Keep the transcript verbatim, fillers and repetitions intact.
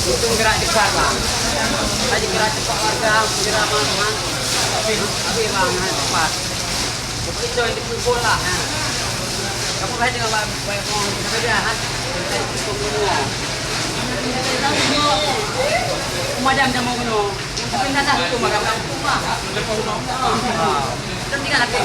Untung gerak cepat, Bang. Tadi gerak cepat warga, gerak aman, Bang. Habis, Bang, cepat. Pokok itu yang dipukul lah, ha. Kamu kan jangan banyak, banyak ngomong, kita kerja, ha. Kita itu semua. Macam-macam mau kena. Tapi nak dah hukum agama hukum lah. Ah. Kan tinggal lagi.